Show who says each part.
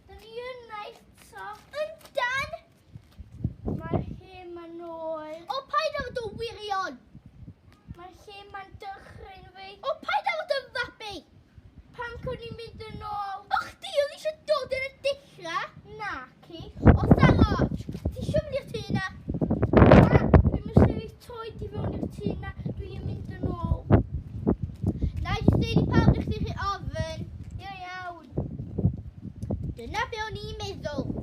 Speaker 1: Da ni yna eto. Yndan! Mae'r lle ma'n oer. O, paid â fod yn wirion! Mae'r lle ma'n dychryn fi. O, paid â fod yn fabi! Pam cwn i'n mynd yn ôl? O, chdi oedd eisiau dod yn y dechrau? Naci. O, Saroj! Ti eisiau mynd i'r tŷ na? Na, dwi'n mynd sefyll toed i fewn i'r tŷ na. Dwi'n mynd yn ôl. Na i jyst deud i pawb ddech chi ofyn. Ia, iawn. Dyna be o'n i'n meddwl.